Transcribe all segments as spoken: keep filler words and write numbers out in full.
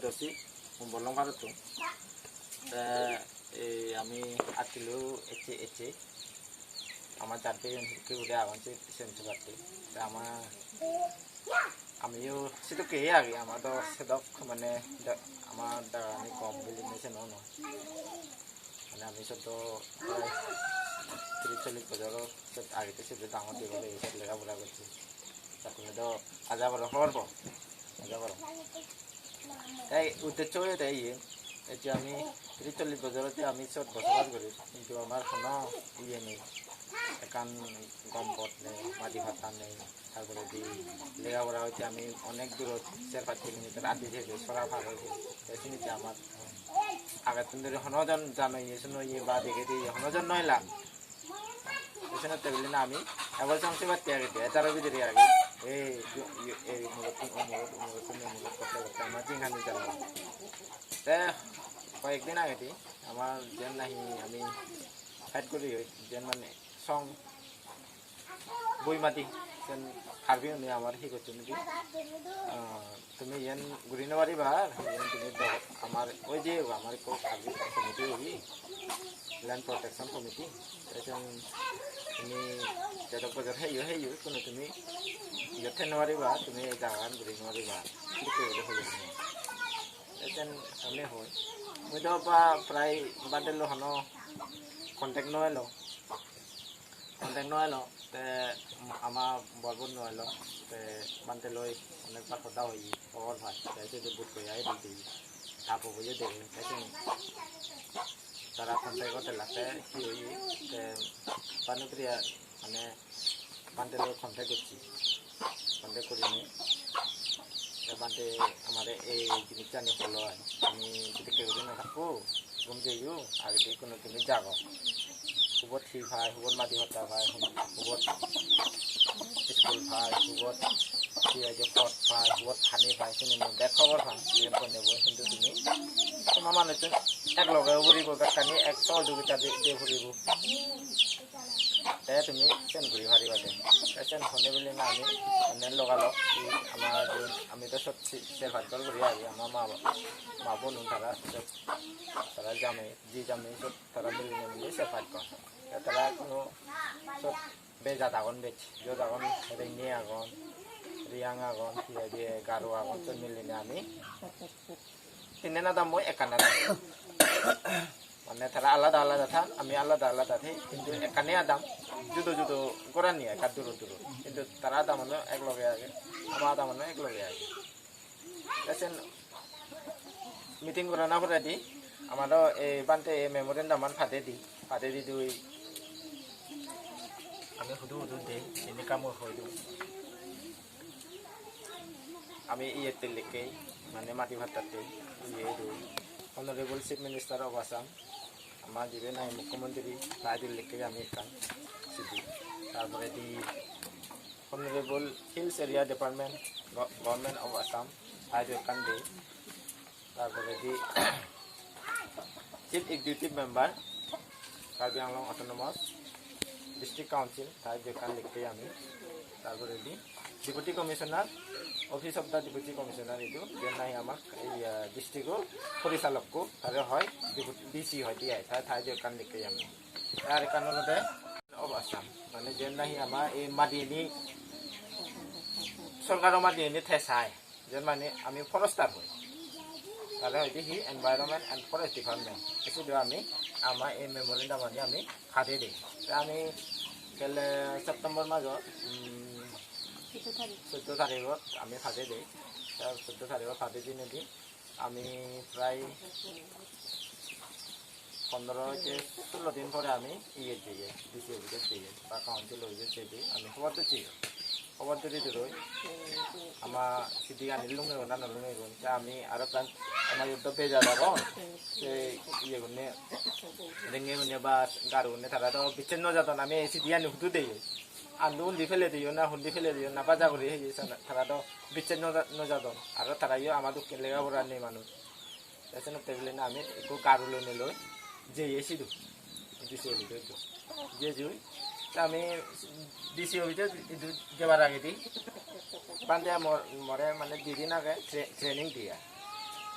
Dosi, Umbolong Bharottun. Te ei ami attilo ecche, ecche. Ama jadde iyen hikke guri agon se, sen sebatte. Te ama, amiyo sedokke agi, ama do sedok mane da-, ama dagani gom bilinei sen ono. Mane ami soddo prai tris chollis bojor sot agede sot dangor degong, ei sot lega pora gocche. Tattun do aja boro hobor po, aja boro. Ei uddeccho oyede iye, ei je ami tris chollis bojor je ami sot bosobas gori, hintu amar hono iye nei, ekkan gom pot nei, madi patta nei. Tar poredi lega pora hoite ami onek durot, ser pach kilometer adi jei jei sora par oi jei. Te sini te amar agettun duri hono jon jano ye suno ye ba dege de ye hono jon no elak. Te senotte bile na ami ebo song sebatte agede, ejaro bidire age. Ei ju-, ei, ei murottun o murot, o murottun o murot, gotte gotte amar jinghani jalo. Te hoyek din agedi amar jen nahi ami fight guri oi, jen mane song Bui madi, sen Karbi une amar hi gocchon di? Ah, tumi iyan guri no pariba, iyan tumi do-, amar oi je amar ekko Karbi committee oye, Land Protection Committee. Te sen tumi jedok bojor heyo, heyo, kono tumi iyot thei no pariba, tumi ei jagagan guri no pariba. Sedokke guri hoye tumi. Te sen ami hoi. Mui do ba prai bade lo hono contact no elo. Contact no elo, te ama bor bon no elo, te bhante loi onekbar hoda hoye, hobor pai, te sidu but goi ai di, ta pobo yo dege, te siyeni tara contact gotte lage, te hi hoye, te Bhanupriya mane bhante loi contact gocche, contact gurinei te bhante amare ei jinissani holo ai, ami sedokke guri no thakko. Gom jeyo, agedi kono tumi jago. Hubot hi pai, hubot madi patta pai, hum-, hubot school pai, hubot hi hoide pot pai, hubot pani pai, sini mui bek hobor pang, iyen honne bo, hintu tumi toma manuchun ek loge uguribo, bekkani ek sohojogita de, de puribo. Te tumi sen guri pariba de. Te sen honne bile na ami, ami logalog, i ama je, ami to sot si-, ser pach ghor guri agi, ama ma, ma bonun tara sot, tara jamei, ji jamei sot tara milinei milinei ser pach ghor. Te tara hono sot bejat agon bej, jiyot agon Rengi agon, Riyang agon, hi hoide Garo agon, sot milinei ami tinnen adam, mui ekkan adam. Mane tara alada alada than, ami alada alada thei, hintu ekkani adam, judo judo gorani ekka duro duro. Hintu tara adamuno ek loge age, ama adamuno ek loge age. Te sen meeting gorana poredi amaro ei bhante ei memorandum an padei di, padei di dui ami hudu hudu dei, ini kamu hoi dui. Ami iyette likkei, mane madi pattatte, iye doi. Honorable Chief Minister of Assam, ama jibe nahi Mukhyamantri, ta idu likkei ami ekkan sidi. Tar poredi Honorable Hills Area Department, Go-, Government of Assam, ta idu ekkan dei. Tar poredi Chief Executive Member, Karbi Anglong Autonomous District Council, ta idu ekkan likkei ami. Tar poredi Deputy Commissioner, Office of the Deputy Commissioner idu, jiyen nahi ama, iya, district-o porichalokko, tare hoi Deputy D C hoi D I, ta, ta idu ekkan likkei ami. Ar ekkan olode of Assam, mane jiyen nahi ama ei madiyeni, sorkaro madiyeni te sai. Jen mane ami forester hoi. Tare hoide hi Environment and Forest Department. Sidu ami ama ei memorandum ani ami padei dei. Te ami gelle September majo, um, soddo tarigot ami padei dei. Te soddo tarigot padei dinedi ami prai pondro hoite sullo din pore ami iyet jeye, D C office-ot jeye, ba council office-ot jeye, ami hobor docche. Hobor duri duroi ama sidigani lungeyon na no lungeyon, te ami aro ekkan ama iyot do bejat agon, se iye gunne, Renge gunne ba Garo gunne tara do bicches no jadon, ami ei sidigani hudu deye, andu undi fele diyo na hundi fele diyo na baja guri heye, tara do bicches no ja-, no jadon, aro tarayo ama dokken lega pora nei manuj. Te senotte bile na ami ekko garu lonei loi jeye sidu, D C office-ot idu. Jeye joi, te ami D C office-ot idu jebar agedi bhante mor-, more mane di din age tra-, training diye.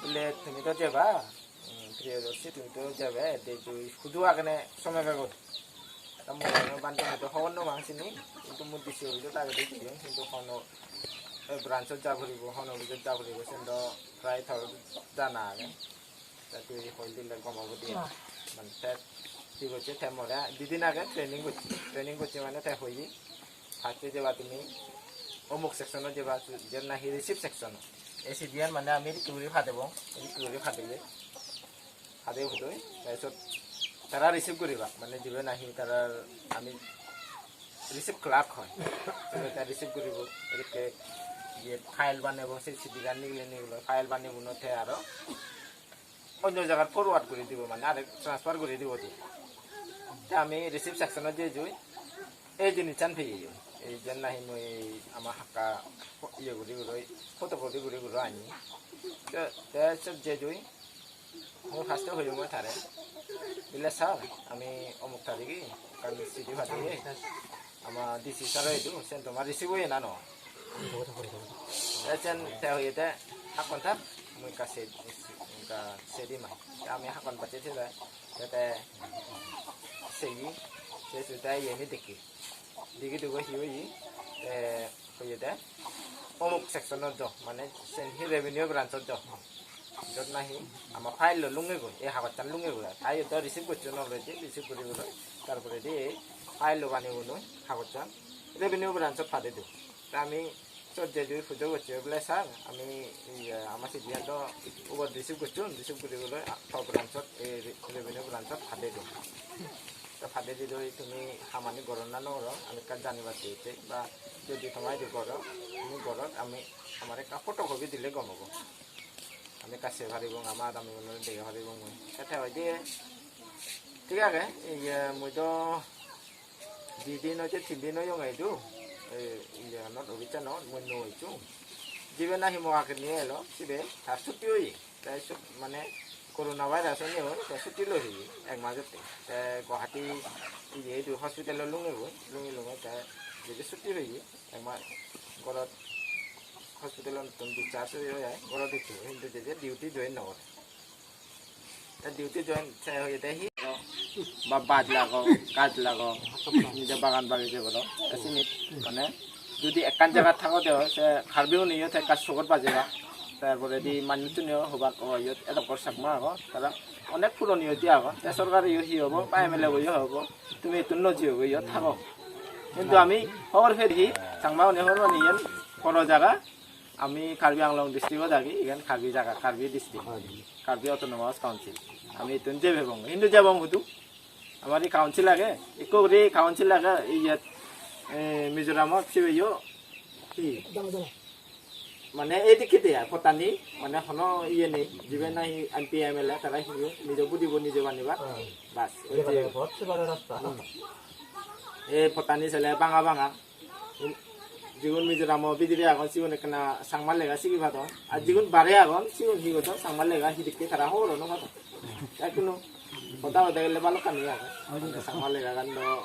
Bile tumi to jeba, um, Priyodarshi, tumi to jebe, de tui hudu agene somebe goi. Ta mui hono bhante, mui to hobor no pang sini, hintu mui D C office-ot agede jeyong, hintu hono, eh, branch-ot ja puribo, hono office-ot ja puribo, sen do prai tor jana age. Ta tui hoi dile gom obo de. Mane te hi gocche, te more di din age training gocche. Training gocche mane te hoye, first-e jeba tumi omuk section-ot jeba, jen nahi receive section-ot. Ei sidiyan mane ami edokki guri padebong, edokki guri padeye. Padei hudoi, te sot tara receive guriba, mane jibe nahi tara ami receive clerk hoi. Jibe te receive guribo, edokke iye file banebo, se sidigan nigile nigile file banebo no te aro onno jagat forward guri dibo, mane arek transfer guri dibo de. Te ami receive section-ot jei joi, ei jinissan peyei. Ei jen nahi mui ama hakka iye guri guri, photocopy guri guri ani. Te, te sot jei joi, mui first-e hoyong tare. Bile, "Sir, ami omuk tarige ekkan sidi padeye." Ama D C sir-o idu, sen toma receive oye na no? Te sen te hoye te, "Hakkon thak, mui ekka se, ekka se dim ai." Te ami hakkon bacche se jai, te te seye, se su te iyeni dekki. Degi dugo hi oye, te hoye te, omuk section-ot jo, mane sen hi revenue branch-ot jo. Jot nahi ama file-lo lungegoi, ei hagojsan lungegoi. Te iyot do receive gocchon already, receive guri guri. Tar poredi ei file-lo banei gunoi hagojsan revenue branch-ot padei don. Te ami sot jei joi pujo gocche bole, "Sir, ami, iye, ama sidiyan do ubot receive gocchon, receive guri guri to branch-ot, ei re-, revenue branch-ot padei don." Te padei didoi tumi hamani gorot na no gorot, ami ekka janibatte ecche, ba jodi toma idu gorot, tumi gorot, ami, amare ekka photocopy dile gom obo. Ami ekka sei paribong, ama adamigunore degei paribong mui. Te te hoide, "Thik age, iye, mui do di din oye, tin din oyonge idu, ei, iyeganot, office-anot, mui no ecchong. Jibe nahi mo agedi elo, sibe tar chutti oye." Te sut-, mane corona virus oye, te chutti loi oye, ek majotte. Te Guwahati iye idu hospital-ot lungegoi, lungi lungi te jedi chutti oye, ek mas gorot hospital-ottun discharge oye, oye, gorot ecche, hintu jedi duty join no gore. Te duty join se hoye te hi ba baj lago, gaj lago, nije bagan bagije goro. Te sini mane jodi ekkan jagat thago de oi, se Karbi uniyo te ekka sogot bajeba. Tar poredi manuchuniyo hobak, "O, iyot edokkor Chakma agon, tara onek puroni oide agon." Te sorkariyo hi hobo, ba M L A boyo hobo, "Tumi ittun no jiyo goi, iyot thago." Hintu ami hobor pei hi, Changma une hobor pani iyen poro jaga, ami Karbi Anglong district-ot agi, iyen Karbi jaga, Karbi district, Karbi Autonomous Council. Ami ittun jebebong, hintu jebong hudu? Amar ei council age, ekko guri council age, iyet, eh, Mizoramot sibeyo hi? Mane ei dikke de ai, pottani, mane hono iye nei, jibe nahi M P M L A, tara hiyo nijo budibo nije baniba. Bas, oi je. Pot se bare rasta. Hmm. Ei pottani sele banga banga. Jigun Mizoramo bidire agon, sigun ekkena Changma lega sigi padon. Ar jigun bare agon, sigun hi godon, Changma lega hidikke tara hoboro no padon. Ekkunu hoda hoda gele balokkani agon. Mane Changma legagan do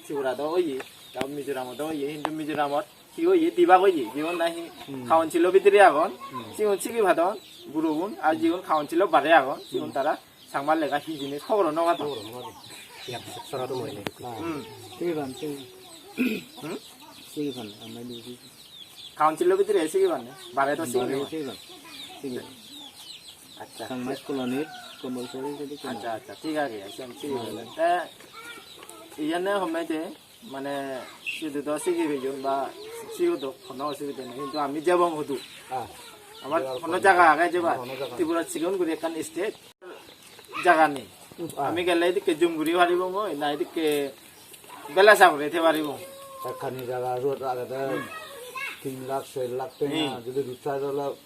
Tripura do oye, tao Mizoramo do oye, hintu Mizoramot hi oye, dibak oye, jigun nahi council-o bidire agon, sigun sigi padon, gurogun, ar jigun council-o bare agon, sigun tara Changma lega hi jinis hoboro no padon. Hoboro no padon. Yak sora to moi nei. Hmm. Sigi pan, sigi. Hmm? Sigi pan, amai di sigi. Council-o bidire sigi pan, bare to sigi. Bare no. Sigi pan. Sigi. Accha. Changma school-anir compulsory jodi kena. Accha, accha, thik age, accha, sigi pan. Te, iyane homme je, mane, sidu do sigi peyon ba sigodok, hono osubide nei, hintu ami jebong hudu. Ah. Amar hono jaga age jeba? Hono jaga nei. Tripura sigon guri ekkan state. Jaga nei. Ah. Ami gele edikke jum guri paribong oi, na edikke bela saguri thei paribong. Ekkani jaga road agede tin lakh, ser lakh tenga, jodi road side olo,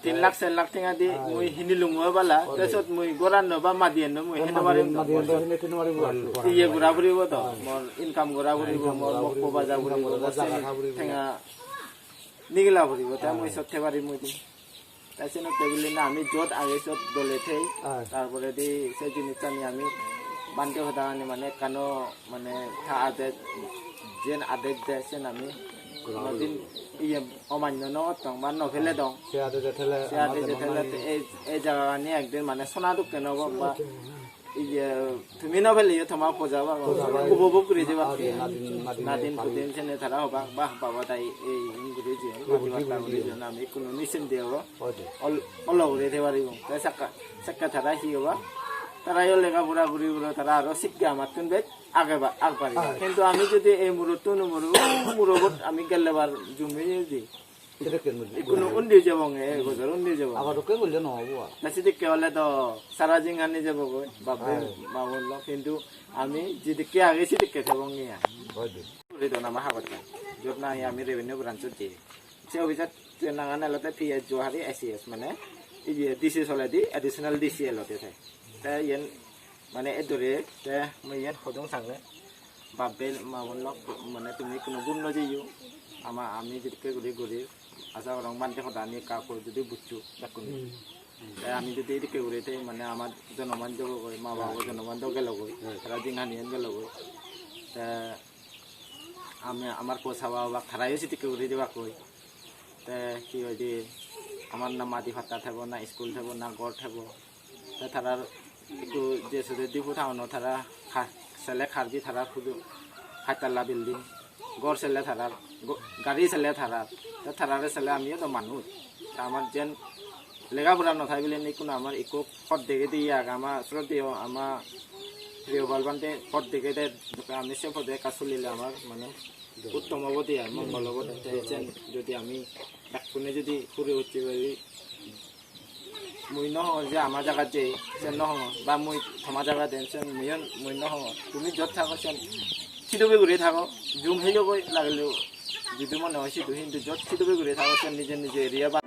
tin lakh, ser lakh tenga di mui hini lungo bala, te sot mui goranno ba madiyanno mui hei no parim. Madiyanno hei no parim. Iye gora puribo to, mor income gora puribo, mor mokko baja puribo, mor tenga nigila puribo, te mui sot thei parim mui di. Te senotte bili na ami jot age sot dole thei, tar poredi se jinissani ami bhante hodagani mane ekkano mane ta ades, jen ades de sen ami Kono din iye omanyo no gottong ba no peledong. Se ade je thele, se ade je thele, ei, ei jagagani ekdin mane sona dokke no obak ba iye tumi no peleyo toma poja ba, poja ba, upobhog guri jeba. Nadin, nadin, nadin pudin sene tara hobak, "Bah, baba dai ei guri jeyon, madi batta guri jeyon, ami ikkunu nisinde obo." Oi de. Ol-, olo guri thei paribo. Te sakka, sakka tara hi hoba? Tara yo lega pora guri guri tara aro sikke amattun bej age ba, ag bari. Age. Hintu ami jodi ei murottun umuro, umurobot ami gelle bar jumi jodi. Sedokken guri. Ikkunu undi jebong, ei bojor undi jebong. Abar dokke golle no obo ar. Na sedokke ole do sara jinghani jebogoi, bap-bei, age, ma-bon lok. Hintu ami jedokke age sedokke thebong ya. Oi de. Guri don ama hagojjan. Jot nahi ami revenue branch-ot jei. Se office-ot je nangan olode P S Johari A C S, mane iye D C toledi additional D C olode te. Te iyen mane edore te mui iyen hodung sange, bap-bei ma-bon lok, mane tumi hono gun no jeyo. Ama ami jedokke guri guri, aja gorong manje hodani ekka ekka jodi bujjo bekkune. Hmm. Te ami jodi edokke guri te mane ama jonoman jebogoi, ma babo, oi, jonoman do gelogoi, oi, tara jinghaniyan gelogoi. Te ami, amar po saba obak, tarayo sedokke guri dibakkoi. Te hi hoide, amar na madi patta thebo, na school thebo, na ghor thebo. Te tarar ekku je sode Diphu town-o tara ha-, sele Karbi, tarar hudu hattalla building, ghor sele tarar, go-, gari sele tarar. Te tarare sele amiyo do manuj. Te amar jen lega pora no thai bile ikkunu amar ekku pot degei diye age, ama sroddheyo, ama Priyopal Bhante pot degei de, ami se pode ekka solile amar mane uttom obode ai, mongol obode. Te sen jodi ami bekkune jodi puri utti pari, mui no hongor je ama jagat jei, sen no hongor, ba mui toma jagat dem, sen muiyo, mui no hongor. Tumi jot thago sen sidobe guri thago, jum heyo goi lagile, judi mone hoi sidu, hintu jot sidobe guri thago, sen nije nije area ba